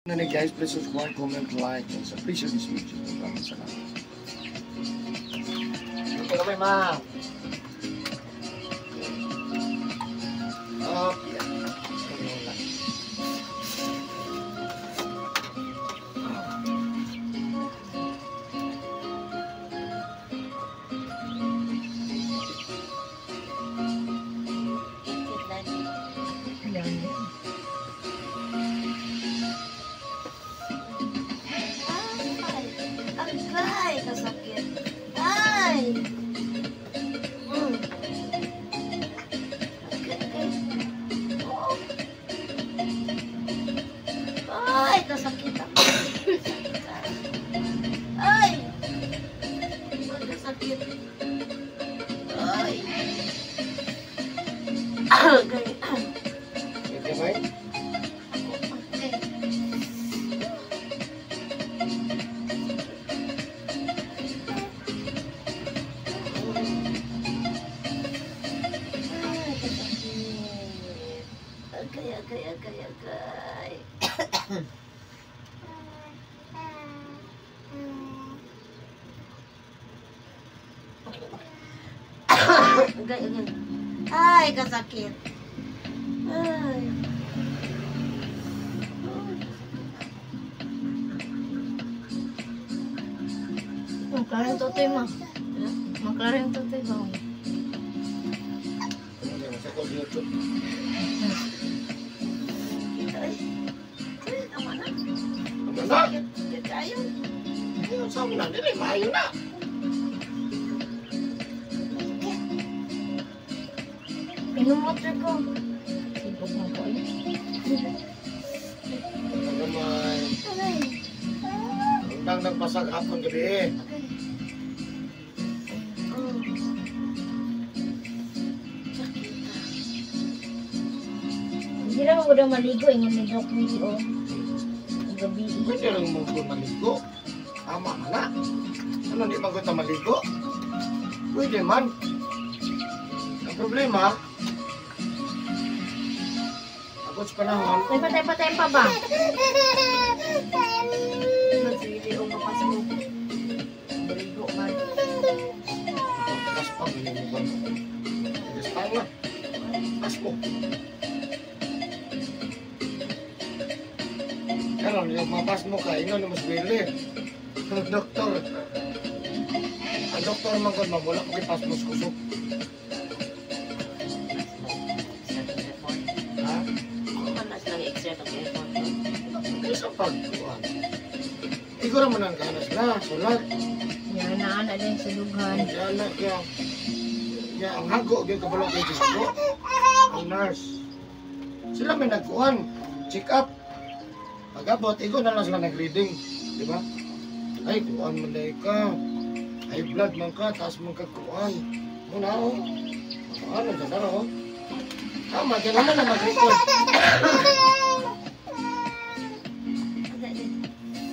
Ano guys, please subscribe, comment, like, and please share this video. Maraming salamat. Ito kami, ma. Okay. Wala. Agay, kasakit. Ay! Agay, agay. Oo. Ay, kasakit ako. Ay! Ay, kasakit. Ay! Agay. Okay, may? Okay. Ay, kasakit. Agay, agay, agay, agay. Agay, agay. Ay, kasakit. Ay. Maklaro yung totoy, ma. Maklaro yung totoy ba? Ano, nasa call YouTube. Ay, ay, tama na. Tama na. Sakit. Kayo. Ayun, sa na nila, maayo na. Inom water ko. Sibok mo ko eh. Gamay. Aray. Undang nagpasag hapon gabi eh. Agay. Oh. Sakit. Hindi lang ako daw maligo. Ingon ni Doc Willie, oh. Gabi. Pwede lang mo ko maligo. Tama man na. Ano, di ba ko ta maligo? Pwede man. Ang problema, abot sa panahon, May patay-patay pa ba? Magsili o mapasok. Maligo man. Mas pang mo ba? Gaspang na. Mas mo. Karon, yung mapas mo ka, ingon na mas bili. Ang doktor. Ang doktor man kon ma'am, wala ko kay pasmos kusog. Ha? Ako man nas lang exert ang effort. Kaysa pagkuhan. Ikaw naman ang ganas na, sulat. Yan na, ana din sa dughan. Yan na, kaya, kaya ang hago, kaya kabalo kay hago. Ang nurse. Sila may nagkuhan, check up. Pag-abot, ikaw na lang sila nag-reading. Di ba? Ay, kuhan man na ka. Ay, blood man ka, taas man ka kuhan. Muna, oh. Ano, dyan na, oh. Tama, dyan naman na mag-record.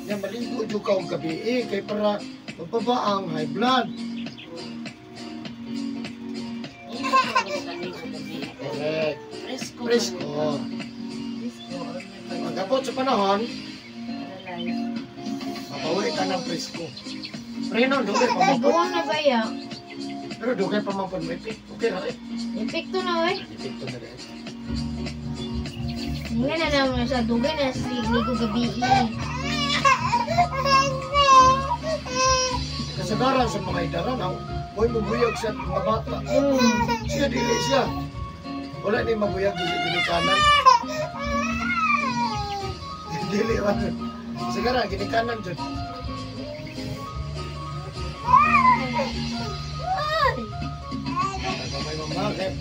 Yan, maligo dyan ka og gabi eh, kay para mababa ang high blood. Correct. Presko. Presko. Pag-abot sa panahon, mabawi ka ng presko. Pero dugay pa man po. Buwang na ba iya? Pero dugay pa man po. Okay ra eh. Epekto na eh. Epekto na rin. Nga na naman sa dugay na sa ligo gabi. Kasagaran sa mga idaran, ang huwag mabuyag sa mga bata. Siya dili siya. Wala ni mabuyag sa ginikanan. Dili man. Kasagaran, ginikanan dyan. Tagamay mama, kay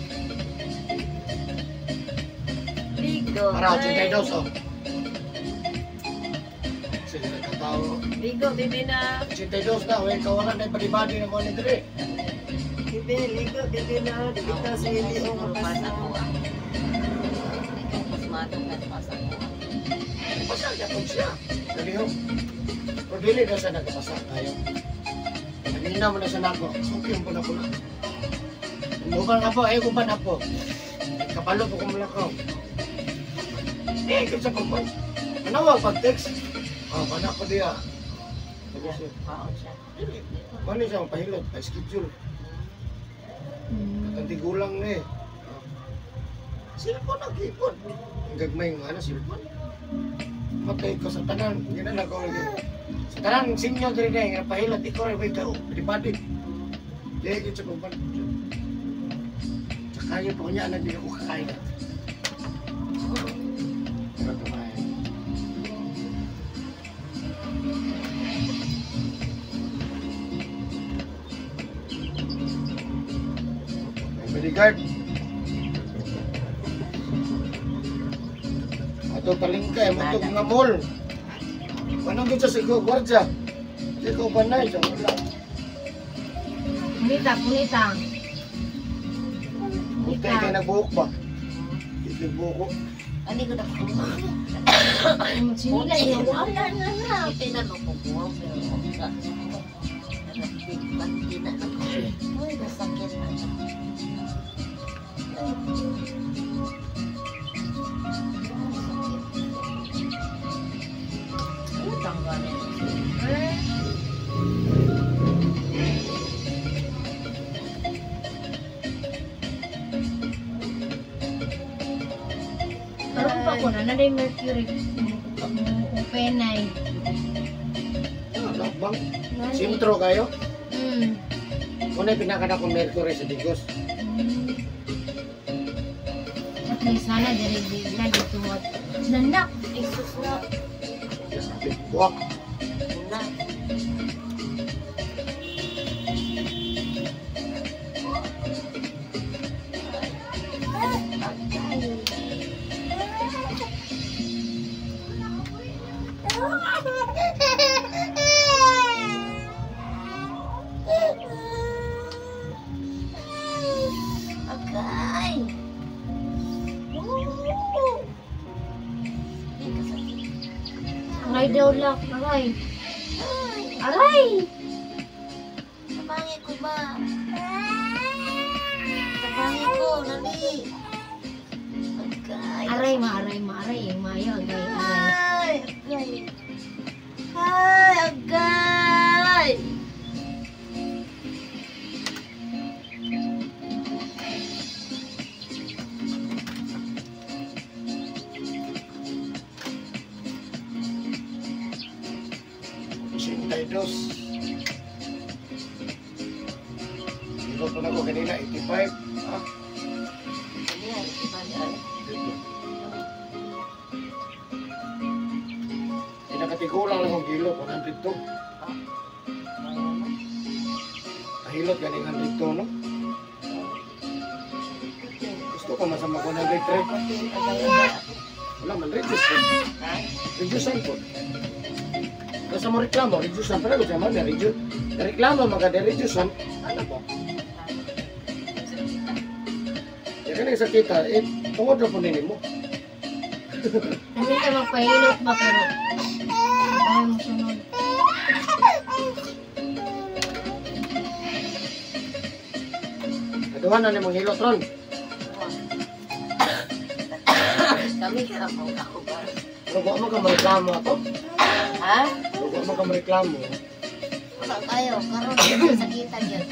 Ligo. Para 82, oh. Sige, katao. Ligo, bibi na. 82 na, wey, kawalan na yung body-body na mo ni Dre. Bibi, ligo, bibi na. Dito sa ili o Siguro pa sa mapasok. kuha. Ikaw pasmatong na pa sa kuha. Pasa yapon siya. Dali ho. Pero dili na siya nagpasa tayo. Nagina mo na siya nako. Okay, ang pala ko na. Umuban na po, eh, uban na po. Kapalo po kung mulakaw. Eh, kung sa pagpag. Manawag pag text. Oh, panak ko diya. Paon siya. Mano siya ang pahilot, pa-schedule. Ang tigulang na eh. Silpon ang kipon. Ang gagmay nga na silpon. Matay ko sa tanan. Yan na ko. Sa tanan, sinyo diri na nga pahilot. Ikaw rin ikaw. Pribadi. Dili yun sa pagban. Sa kaya po niya, anak, di ako kakain. Pero kumain. May bodyguard. Ato palingkay, matog nga mall. Manong gid sa siguro gwardiya. Di ko panay sa wala. Punita, punita. Buti kay nagbuhok ba? Di nagbuhok ko. Ani ko na ko. Sinila yung wala na na. Ito na mo kukuha pero ka. Nagtigpan na ako. Uy, nasakit na. Ano tanggalin? Karon pa ko na na mercury upenay. Lakbang. Sintro kayo? Mm. Una pinakadakong mercury sa Digos. At least sana diri na dito at nanak isus na. Buwak. Na. Agay! Ooh! Ay, kasakit. Aray daw lak, aray. Aray! Tabangi ko ba? Tabangi ko, nani. Agay. Aray ma, aray ma, aray mayo agay aray. Ay, agay. Ay, agay. Dos. Dito po na ko kanina, 85. Ah, Ano yan? Iba yan. Eh, nakatigulang lang akong kilo, 102. Kahilot ganing 102, no? Gusto ko masama ko 103. Wala man, reduce po. Reduce po. Basta mo reklamo, reduce ang pero gusto mo, reduce. Reklamo, magka-reduce ano po? Kaya ka nang sakita, eh, tungod na po nini mo. Kami ka magpahilot ba pero ay mo sunod. Kaduhan na ni mong hilot ron. Kami ka ako ba? Pero kung mo ka mareklamo ato, Ha? kung mo ka mareklamo, Wala tayo. Karon sakitan yun.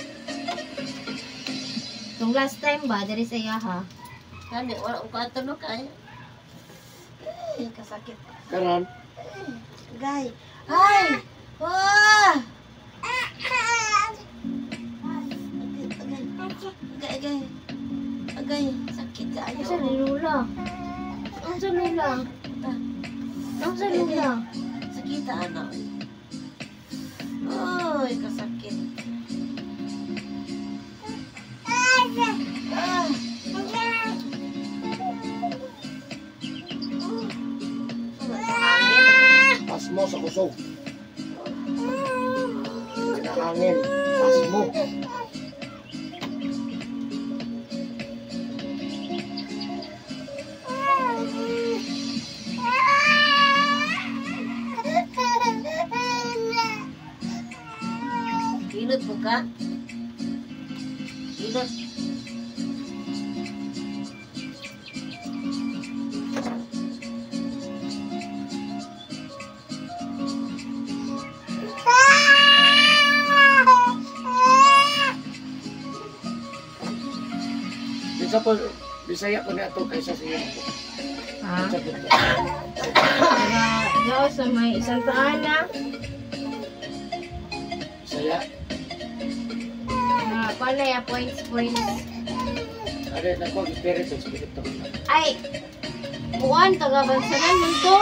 Tung last time ba diri sa iya ha. Kani, wala ko ato kayo. Ay, kasakit. karon, Agay. Ay! Wah! Agay, agay. Agay, agay. Sakit kayo. Unsa ni Lula? Unsa Lula? Unsa Lula? Sakit anak. Oy, kasakit. Ah. Pasmo sa kusog. Kinahangin, pasmo. Hilot mo ka? Hilot. Unsa po Bisaya ko ni ato kaysa sa iyo. Ha? Unsa po to? Taga dao sa may Santa Ana. Bisaya. Kuan na ya points points. Are na ko espiritu sa dito. Ay. Buwan taga Bansalan man to.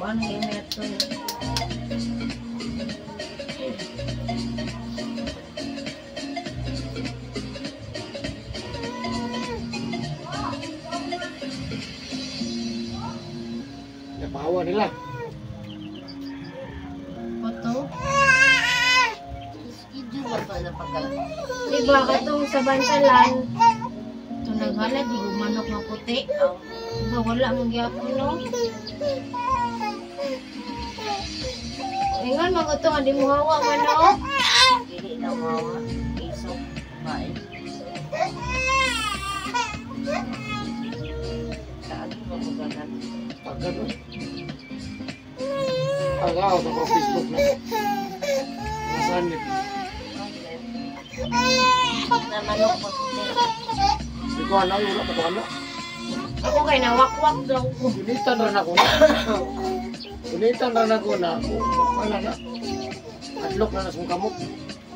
Kuan kay meto. Napahawa nila. Photo. Schedule ba pa na pagka? Diba katong sa Bansalan? Ito naghalad yung manok nga puti. Diba wala mong gyapon no? Ingon man ko to nga di mo hawa man no. Dili na mawa. Isok. Bae. Kaagi ba ko ganan? Pagkat oy. Ang ako sa Facebook na. Nasaan ni? Na manok puti. Di ko alam, wala pa ko alam. Ako kay nawakwak daw ko. Gunitan rin ako na. Gunitan rin ako na. Wala na. Adlok na na sa kamok.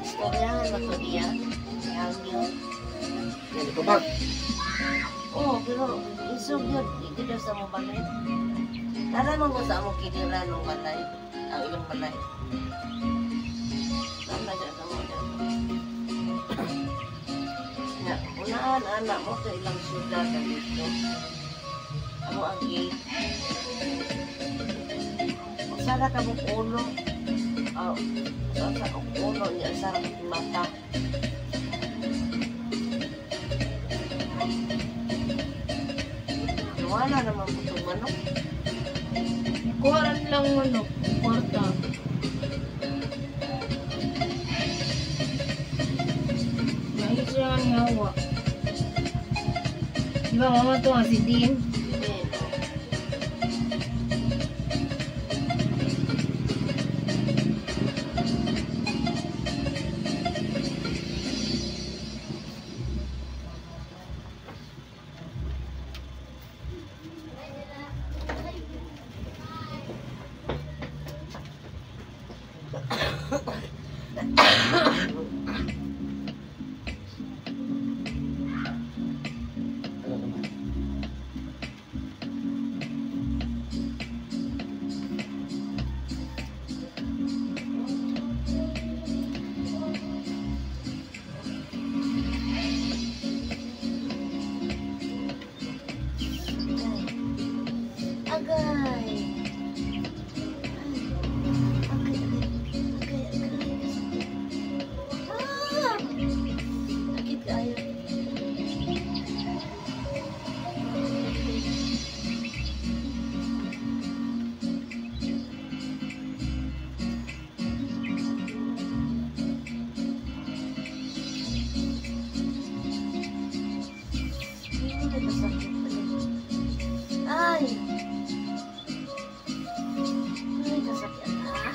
Istoryahan ba to niya? Hangyo. Yan, ito bag. Oo, pero isog yun. Dito daw sa mo balay. Tara mo ko sa among kiliran ng balay. Ang ilang balay. Tama siya sa mo dyan. Na, unahan anak mo sa ilang syudad na dito. Amo ang gate. Usara ka mong ulo. Oh, sa ulo niya, usara ka mata. Wala naman po itong manok. Kuha lang manok. Kwarta. Dahil siya ang hawa. Di ba mama to nga si Dean? Hindi, no. Ano naman? Agay. Agay, agay. Agay, agay. Ah! Sakit kaayo. Ay, masakit pala. Ay! Ay, kasakit ah.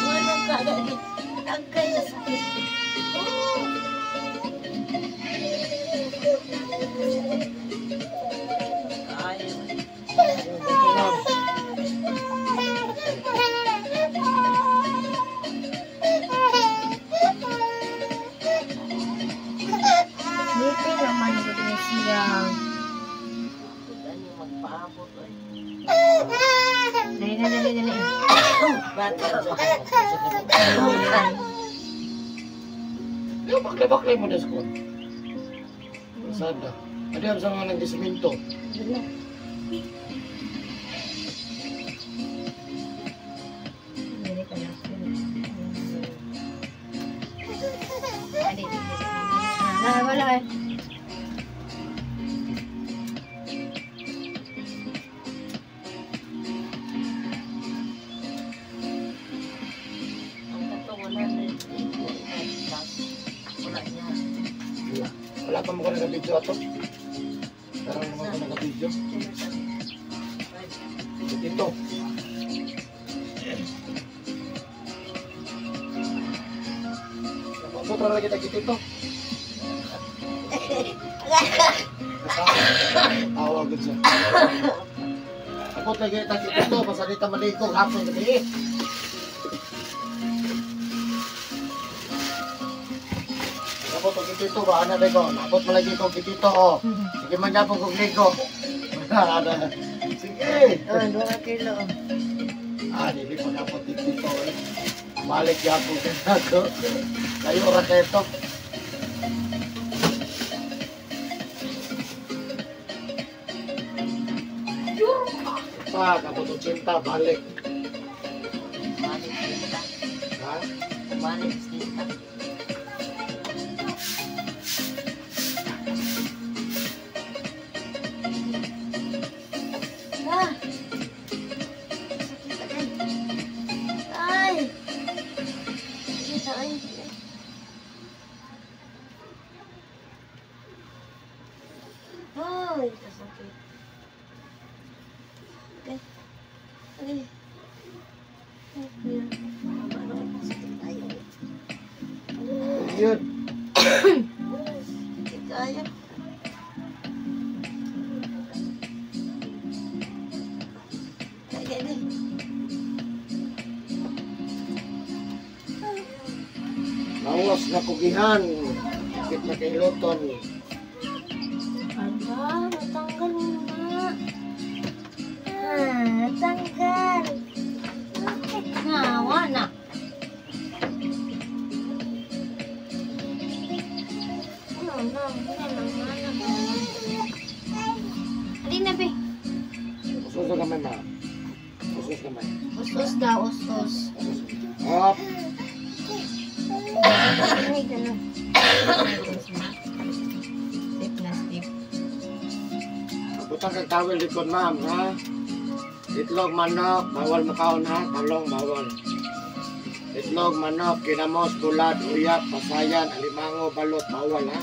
Wala ka, agay. Agay, kasakit. Oh. Kaayo. Sleepy naman gud ni siya. Ano magpaabot oy. Dali na, dali, dali. Bata. Yung baklay-baklay mo na sa kon. Sada. Adi ang sa mga nagdisiminto. Dali. Dali ka na. Dali, dali. Ah, wala eh. pa mo ko nag-video ato. Karang naman ko nag-video. Dito. Putra lagi kita dito. Tawa gud siya. Abot lagi kita dito, basta dito maligo hapon gabi. Abot og dito ba ana ko. Abot man lagi ko dito oh. Sige man gyapon kog ligo. Sige. Oh, 2 kilo. Ah, dili pa kapot dito eh. Balik gyapon ko. Kayo ra kayo to. Pa, kapot 80, balik. Balik kita. Ha? Balik kita. Ah! Sakit agad. Ay! Sakit ay. Ay, kasakit. Okay. Okay. Ay, kuya. Sakit tayo. Yun. Sakit tayo. Ay, ay, ay. Lawas na kugihan. Sakit na kay Luton. Aba, natanggal mo na. Ah, natanggal. Ngawa na. Ano na, ano na, ano na. Alin na, be? Usos na kamay, ma. Usos kamay. Us-us daw, us-us. Usos. Up. Ay, ganun. Step na step. Butang kag tawel likod, ma'am, ha? Itlog, manok, bawal makaon, ha? Talong, bawal. Itlog, manok, kinamos, bulad, uyap, pasayan, alimango, balot, bawal, ha?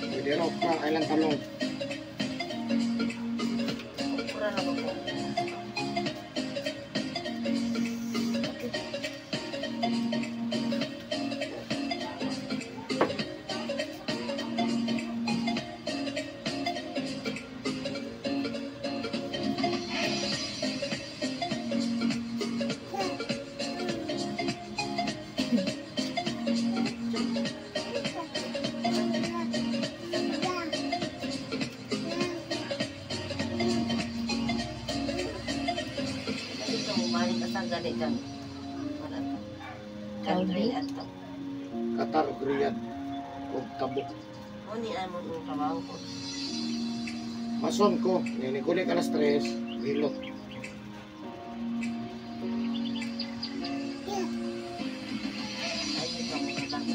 Pwede rin, okra, kailan talong. Okra na ba po? Dito mo balik ka sa gani kang country ato. Qatar ug Riyadh ug Tabuk. Mo ni amo ang trabaho ko. Mason ko, ninikuli ka alas 3, hilot. Ay ito mo katang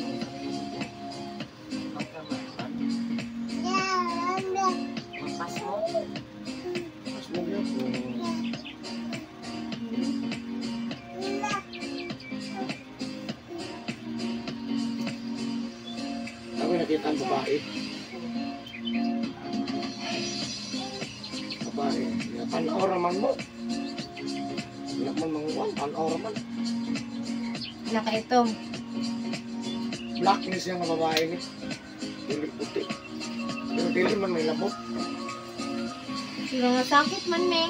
Mapas mo. Mas mo yun. Ako nakita ang babae. Babae. Tanaw raman mo. Wala man manguwan, tanaw raman. Nakaitom. Black ni siya nga babae ni. Dili puti. Pero dili man may labot. Sila nga sakit man, me.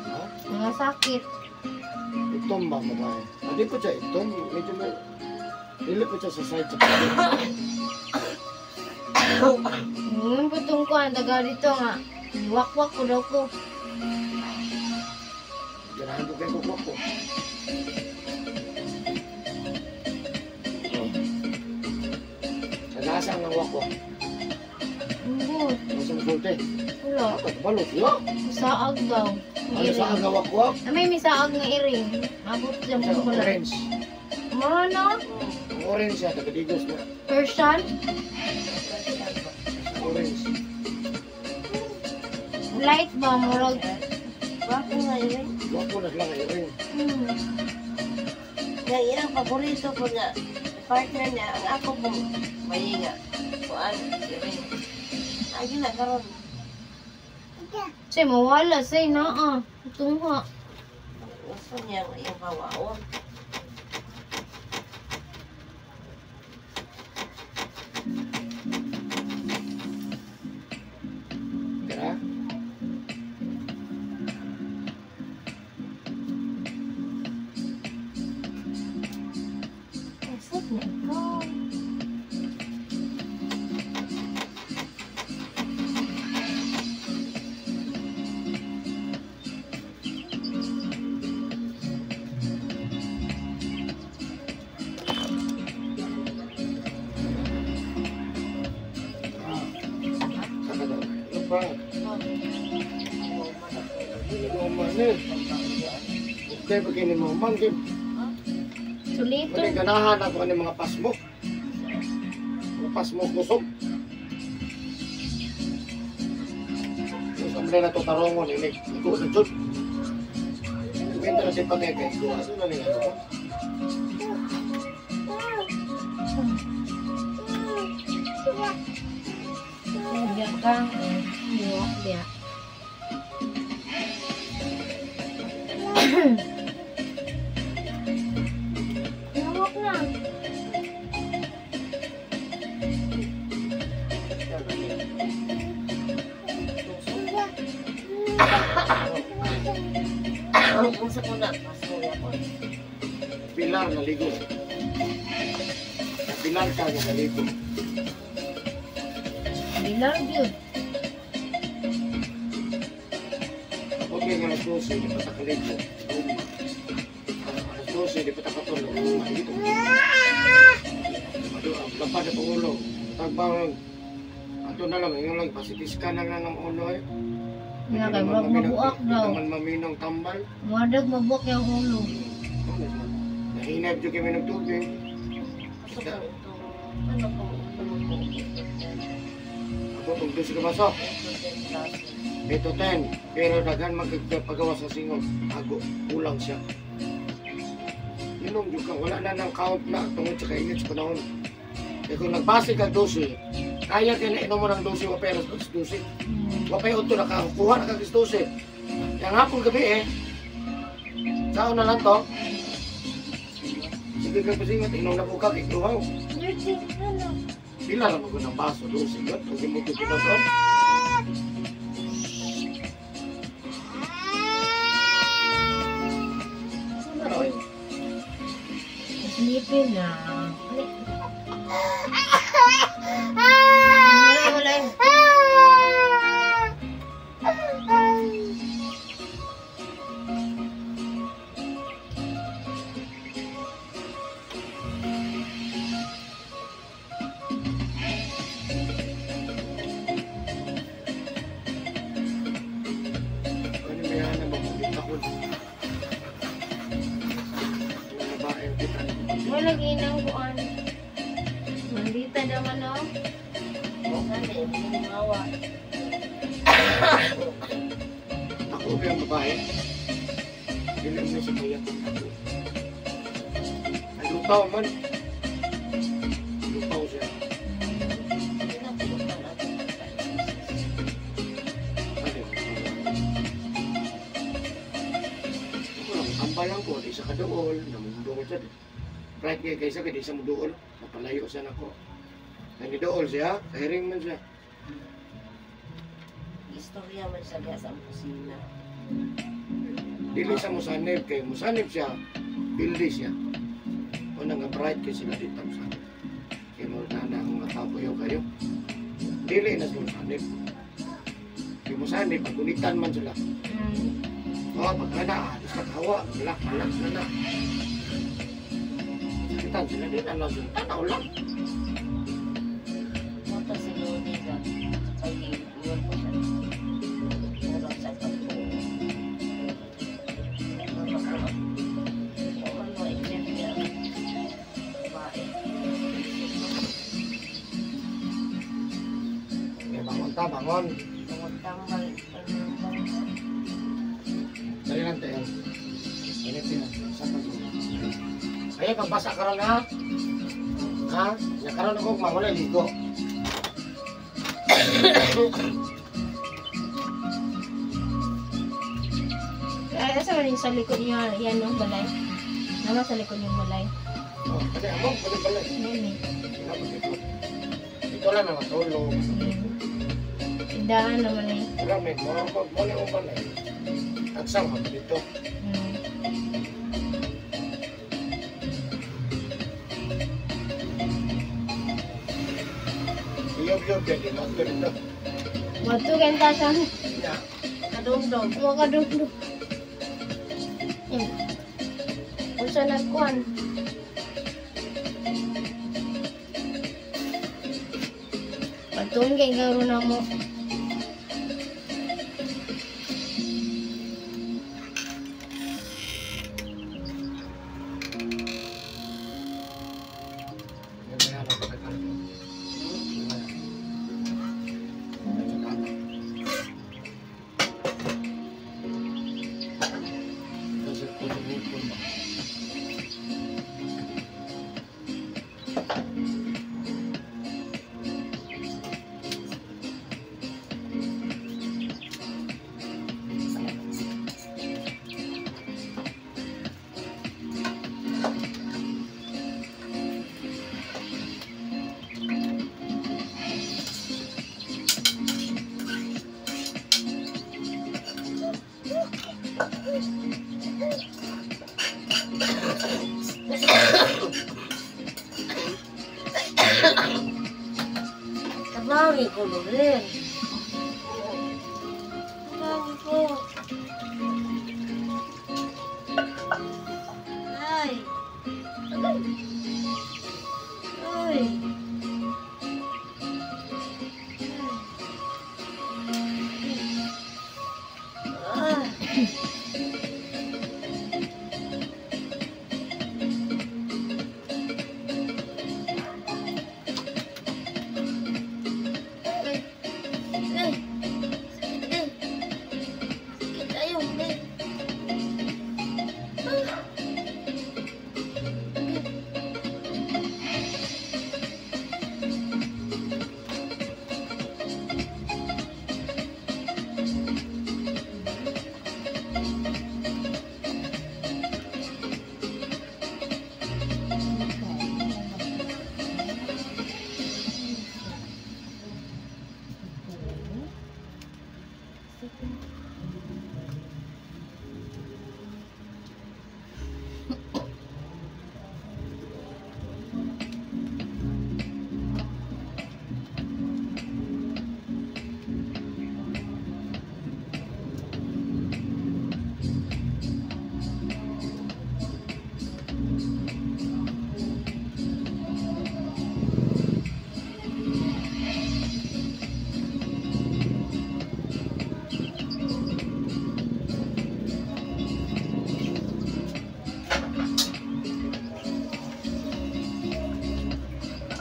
Ha? Mga sakit. Itom ba babae? Hindi po siya itom. Medyo may... Dili po siya sa side sa puti. Yung putong ko, ang daga dito nga. Wakwak ko daw ko. Ganahan ko kayo kukwak ko. Oh. Sa lasa ang wakwak. Ang Ano sa sulti? Wala. Ako, balot yun. Saag daw. Ano sa ang wakwak? Ah, may saag nga iring. Abot siya Sa mo wala. orange. Mano? Ang orange siya, tagadigos na. Persian? Orange. Light ba? Murag. Wapo nga yun. Wako na sila nga ring. Nga iyang paborito ko nga partner niya, ang ako po mayiga. Kuan, siring. Ay, na karon. Say, mawala. Say, naa. Tungha. Gusto niya yung kawaon. Tara. Asad na ikaw. Ah. Saka daw. Ano pa? Dili mo man eh. Okay, pag ini mo man, di. Suliton. Muna ganahan ako ani mga pasmo. Mga pasmo kusog. So, sa mga na to tarongon, ini. Iko sa jud. Kumenta na si Pagay kay Iko. Asa na niya ano? Diya ka. Diya. Diya. Nawak na. Unsa ko na, paso ako. Pilar na ligo. Pilar ka nga naligo. Bilar gyud. Okay nga alas 12, di pa ta kaligo. Alas 12, di pa ta katulog. Dito. Lapad na pangulo. Tagbaw ato na lang, ingon lang, pasitis ka na lang ang ulo eh. Nga kay murag mabuak daw. Hindi naman maminong tambal. Murag mabuak yung ulo. Nahinab dyan kami ng tubig. Ano ko, ano ko. Ako, kung doon sa kabaso. Ito 10. Pero daghan magpagawa sa singol. Ago, kulang siya. Inom dyan ka, wala na ng count na tungod sa kainit sa panahon. Kaya kung nagbase ka 12, kaya kaya na inom mo ng 12 wa pero 12. Wa pa yung nakakuha na kag 12. Kaya nga hapon gabi eh. Saan na lang to? Sige ka pasingat, inom na po ka, ikuhaw. Pila lang mo ng baso, 12 yun. Huwag mo ito doon. Ano eh? Sleepy na. Wala, wala. Ano may hanap ako? Ako. Mga babae, kita. Wala ginang kuan. Mandita naman no. Ako ba yung babae? Dili mo sa kaya kung ako. Ay, lupaw man. Lupaw siya. Ano? Ako lang, tambal lang ko. Di sa kadool. Namundong siya. Right nga kaysa kay di sa muduol. Napalayo siya nako. Kaya ni dool siya, kahiring man siya. Istorya man siya diya sa kusina. Dili sa musanib kay musanib siya, pildi siya. Una nga bright kay sila dito musanib. Kay mo na na akong tao kayo kayo. Dili na sa musanib. Kay musanib pagunitan man sila. Oh, pag ana, alis ka hawa, wala, wala na na. Sakitan sila din, ano sila, tanaw lang. Mota si Lodi ka. Pag-iwan ko siya. Murang sa pagtuo. Ano, i-check niya. Babae. Kaya bangon ta, bangon. Tungod tambal. Dali lang tayo. Init sila. Sa pag Kaya pagbasa karon ha? Ha? Ya karon ako mawala ligo. Ay, asa man yung sa likod niya, yan no, balay. Nama sa likod yung balay. Oh, kasi among pwede balay. Yan eh. Ito lang ang matulog. Tindahan naman eh. Wala may mo mo na mo balay. Agsang mo dito. Iyob-yob dito dito. Wadto kanta sa Ya. Kadungdong. mga kadungdong. Unsa nagkuan? Patuon kay garo na mo. Tabangi ko, Loren. Tabangi ko. Ay. Ay. Ay. Ah. Ay. Ay. Sakit eh. Sakit ayo, eh.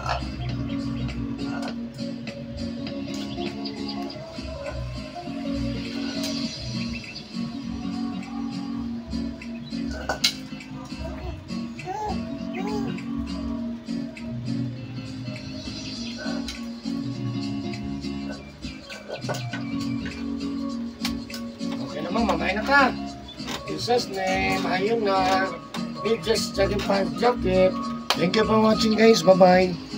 Ah. Okay naman, mamay na ka. Jesus name, ayun na. Big just jogging pants jacket. Thank you for watching, guys. Bye-bye.